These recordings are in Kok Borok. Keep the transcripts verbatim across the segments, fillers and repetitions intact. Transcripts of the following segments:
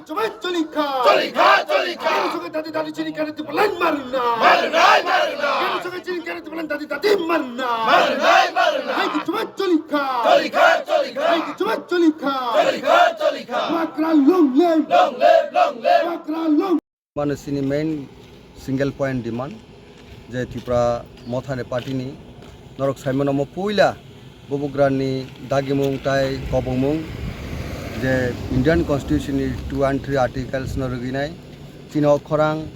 Chuma choli kha. Choli kha, choli kha. Kenu soke dadi dadi chini kare tu palan marna. Marnai, marna. Kenu soke chini kare tu palan dadi dadi marna. Marnai, marna. Hai ki chuma choli kha. Choli kha, choli kha. Hai ki chuma choli kha. Choli kha, choli kha. Bakra long live. Long live, long live. Bakra long. Mano sini main single point demand je Tripura Motha ni party ni norok saimano mo puila Bubugrani dagimung tai kobongmung je Indian Constitution ni two and three articles no rwgwinai. Chini o khorang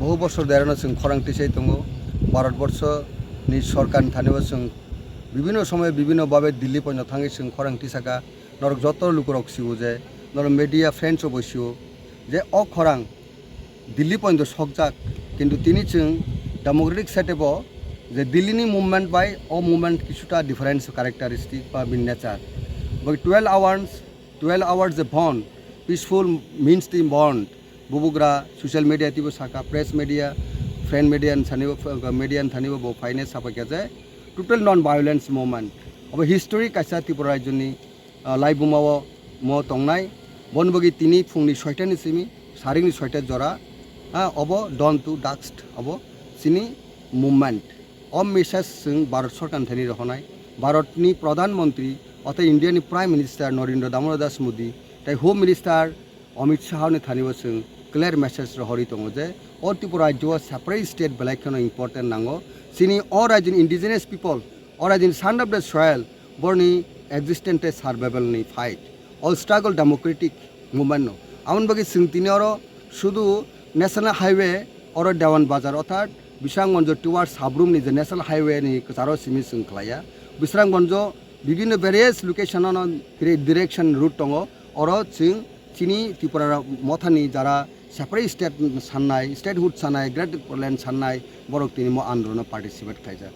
bohu bosor derano chwng khorang tisai tongo. Bharat borsho ni sorkar ni thani o chwng bibhinno somoy bibhinno babe Delhi poino thangwi chwng khorang tisaka. Norok joto lukurok sio je, norok media friends o bo sio je o khorang Delhi pointo sokjak, kintu tini chwng democratic setep o je Delhi ni movement bai o movement kisuta difference characteristic ba bini nature. Bai twelve hours, twelve hours je bond, peaceful means the bond, bubugra social media tibo saka, press media, friend media ni sani bo, media ni thani bo, bo finance sapai kha je total non violence movement. Obo history kaisa Tripura rajyo ni ah, laibuma o mo tongnai. Boni bagwi tini phungni soita ni simi saringni soita jora, ah, obo dawn to dusk obo chini movement. O message chwng Bharat sorkar ni thani rohornai. Bharat ni Pradhan Mantri, ote India ni Prime Minister Narendra Damodar Das Modi, tai Home Minister Amit Shah ni thani o chwng clear message rohorwi tongo je o Tripura rajyo o separate state belai kheno important nango. Chini o rajyoni indigenous people, o rajyoni son of the soil, borni existence tei survival ni fight, o struggle democratic movement no. Amoni bagwi chwng tini oro sudu national highway oro Dewan Bazar orthat Bisramganj towards Sabrum ni je national highway ni kwcharo simi chwng khlaiya. Bisramganj bibhinno various location o no dire-, direction route tongo. Oro chwng chini Tripura Motha ni jara separate state sannai, statehood sannai, Greater Tipraland sannai, borok tini mo andolon o participate khlaijak.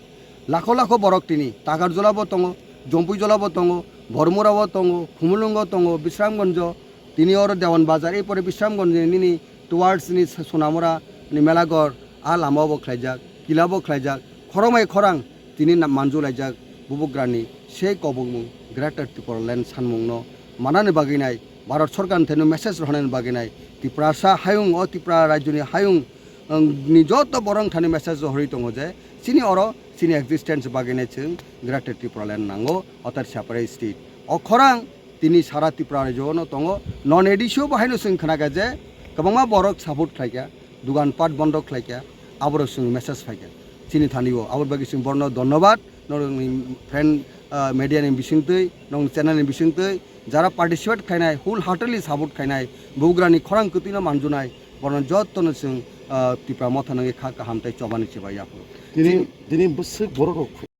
Lakho lakho borok tini Takarjula bo tongo, Jompuijula bo tongo, Bormura bo tongo, Khumulwng o tongo, Bisramganj, tini oro Dewan Bazar, ei pore Bisramganj ni nini towards ni Sonamura ni Melagor, a lama o bo khlaijak, kila bo khlaijak, khorang bai khorang tini na-, manjulaijak bubugrani sei kobongmung Greater Tipraland sanmungno manani bagwi nai, Bharat sorkar ni thani message rohornani bagwi nai, Tiprasa hayung o Tripura rajyoni hayung, ang, ni joto borok thani message rohorwi tongo je chini oro chini existence bagwi nai chwng Greater Tipraland nango, otar separate state. O khorang tini sara Tripura rajyo no tongo, non A D C o bo haino chwng khnakha je kwbangma borok support khlaikha, dugan pat bondo khlaikha, aborok chwng message phaikha chini thani o. Aboni bagwi chwng borno dhonnobad, norokni friend, ah, media ni bisingtwi, nong channel ni bisingtwi, jara participate khainai, wholeheartedly support khainai, bubugrani khorang kwtwino manjunai, borno jottono chwng, ah, Tipra Motha nangwi kha kaham tei chobani chibai yaphuru. Tini, tini bwswk borok rok